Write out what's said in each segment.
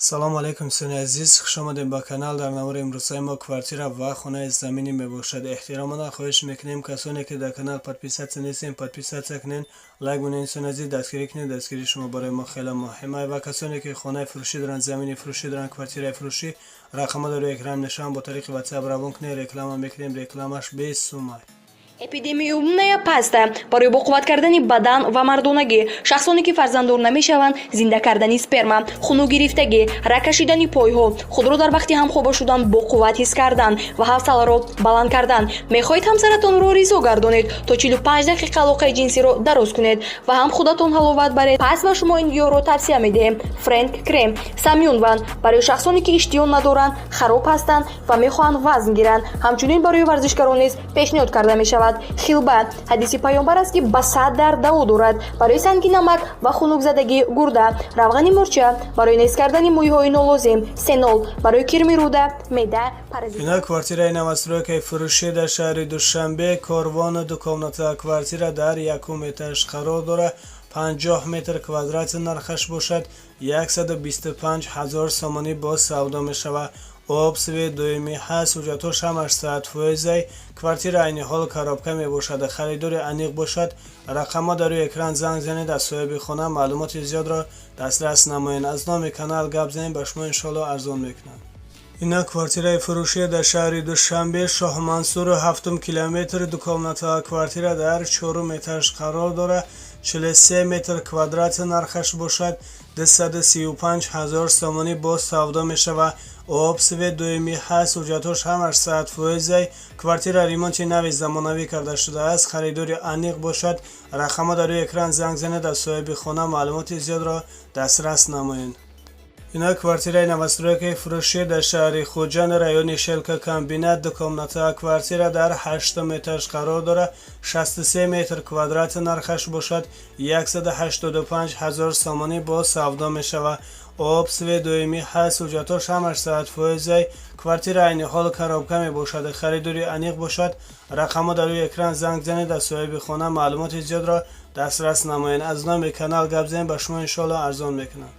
Салому алайкум, дӯстони азиз, хуш омадем ба канал. Дар навори имрӯзаи мо квартира ва хонаи заминӣ мебошад. Эҳтиромона хоҳиш мекунем, касоне ки дар канал подписаться нестем, подписаться кунед, лайк монед. Дӯстони азиз, дастгирӣ кунед, дастгирии шумо барои мо хеле муҳим аст. Ва касоне ки хонаи фурӯшӣ доранд, замини фурӯшӣ доранд, квартираи фурӯшӣ, рақамҳо дар рӯи экран мешаванд, бо тариқи WhatsApp равон кунед, реклама мекунем, рекламаш бесумай. Эпидемиумная паста барои боқувват кардани бадан ва мардонагӣ, шахсоне ки фарзанддор намешаванд, зинда кардани сперма, хунугирифтагӣ, раг кашидани пойҳо, худро дар вақти ҳамхоба шудан боқувват ҳис кардан ва ҳавсаларо баланд кардан. Мехоҳед ҳамсаратонро ризо гардонед, то 45 дақиқа алоқаи ҷинсиро дароз кунед ва ҳам худатон ҳаловат баред? Пас ба шумо ин гиёҳро тавсия медиҳем. Френк крем Самюнван барои шахсоне ки иштиҳо надоранд, хароб ҳастанд ва мехоҳанд вазн гиранд, ҳамчунин барои варзишгарон низ пешниҳод карда мешавад. Хилба, ҳадиси паёмбар аст, ки ба 100 дард даво дорад, барои санги намак ва хунукзадагии гурда. Равғани мурча барои нест кардани мӯйҳои нолозим. Сенол барои кирми рӯда, меъда, паразит. Ина квартираи новостройкаи фурӯшӣ дар шаҳри Душанбе, Корвон, двухкомната квартира дар якум этаж қарор дорад, 50 метр квадрат, нархаш бошад 125 ҳазор сомонӣ, боз савдо мешавад. Об, свет доимӣ ҳаст, ҳуҷҷатҳош ҳамаш 100 фоизай. Квартира айни ҳол коробка мебошад. Харидори аниқ бошад, рақамҳо дар рӯи экран, занг занед, аз соҳиби хона маълумоти зиёдро дастрас намоед. Аз номи канал гап занед, ба шумо иншоалло арзон мекунанд. Ина квартираи фурӯшӣ дар шаҳри Душанбе, Шоҳмансуру, ҳафтум километр, двухкомната квартира дар чорум этаж қарор дорад, 43 метр квадрат, нархаш бошад 235 ҳазор сомонӣ, боз савдо мешавад. Об, свет доимӣ ҳаст, ҳуҷҷатҳош ҳамаш 100 фоизай. Квартира ремонти нави замонавӣ карда шудааст. Харидори аниқ бошад, рақамҳо дар рӯи экран, занг занед, аз соҳиби хона маълумоти зиёдро дастрас намоед. Ина квартираи новостройкаи фурӯшӣ дар шаҳри Хуҷанд, райони Шелкокомбинат, двухкомната квартира дар ҳаштум этаж қарор дорад, 63 метр квадрат, нархаш бошад 185 ҳазор сомонӣ, боз савдо мешавад. Об, свет доимӣ ҳаст, ҳуҷҷатҳош ҳамаш 100 фоизай. Квартира айни ҳол коробка мебошад. Харидори аниқ бошад, рақамҳо дар рӯи экран, занг занед, аз соҳиби хона маълумоти зиёдро дастрас намоед. Аз номи канал гап занед, ба шумо иншоалло арзон мекунанд.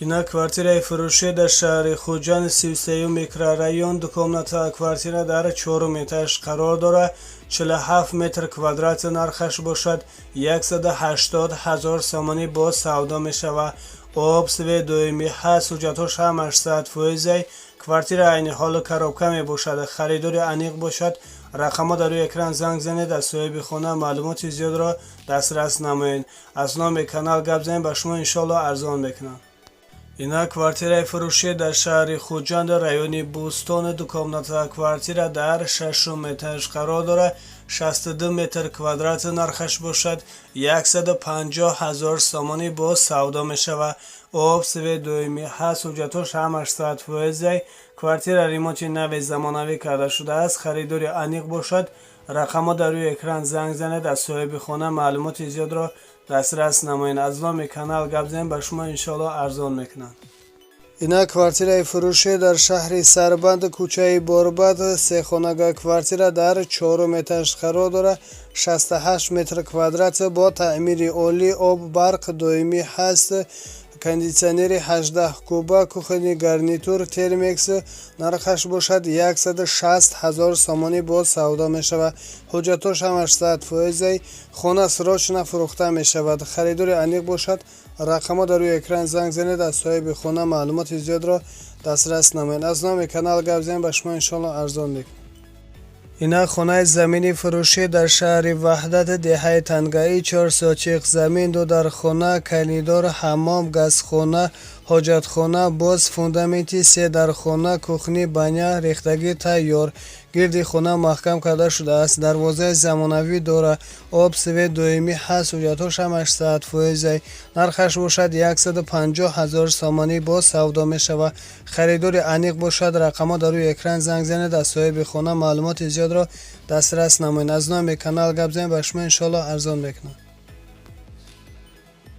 Ина квартираи фурӯшӣ дар шаҳри Хуҷанд, 33-юм микрорайон, двухкомната квартира дар чорум этаж қарор дорад, 47 метр квадрат, нархаш бошад 180 ҳазор сомонӣ, боз савдо мешавад. Об, свет доимӣ ҳаст, ҳуҷҷатҳош ҳамаш 100 фоизай. Квартира айни ҳол коробка мебошад. Харидори аниқ бошад, рақамҳо дар рӯи экран, занг занед, аз соҳиби хона маълумоти зиёдро дастрас намоед. Аз номи канал гап занед, ба шумо иншоалло арзон мекунанд. Ина квартираи фурӯшӣ дар шаҳри Хуҷанд, райони Бӯстон, двухкомната квартира дар шашум этаж қарор дорад, 62 метр квадрат, нархаш бошад 150 ҳазор сомонӣ, боз савдо мешавад. Об, свет доимӣ ҳаст, ҳуҷҷатҳош ҳамаш 100 фоизай. Квартира ремонти нави замонавӣ карда шудааст. Харидори аниқ бошад, рақамҳо дар рӯи экран, занг занед, аз соҳиби хона маълумоти зиёдро дастрас намоед. Аз номи канал гап занед, ба шумо иншоалло арзон мекунанд. Ина квартираи фурӯшӣ дар шаҳри Сарбанд, кӯчаи Борбад, сехонага квартира дар чорум этаж қарор дорад, 68 метр квадрат, бо таъмири олӣ, об, барқ доимӣ ҳаст, кондитсионери 18 куба, кухонный гарнитур Термекс, нархаш бошад 160 ҳазор сомонӣ, боз савдо мешавад. Ҳуҷҷатҳош ҳамаш 100 фоизай. Хона срочно фурӯхта мешавад. Харидори аниқ бошад, рақамҳо дар рӯи экран, занг занед, аз соҳиби хона маълумоти зиёдро дастрас намоед. Аз номи канал гап занед, ба шумо иншоалло арзон мекунад. Ина хонаи замини фурӯшӣ дар шаҳри Ваҳдат, деҳаи Тангаӣ, 4 сотих замин, ду дархона, коридор, ҳаммом, газхона, ҳоҷатхона, боз фундаменти се дархона, кухня, баня рехтагӣ тайёр, гирди хона маҳкам карда шудааст, дарвозаи замонавӣ дорад, об, свет доимӣ ҳаст, ҳуҷҷатҳош ҳамаш 100 фоизай, нархаш бошад 150 ҳазор сомонӣ, боз савдо мешавад. Харидори аниқ бошад, рақамҳо дар рӯи экран, занг занед, аз соҳиби хона маълумоти зиёдро дастрас намоед. Аз номи канал гап занед, ба шумо иншоалло арзон мекунад.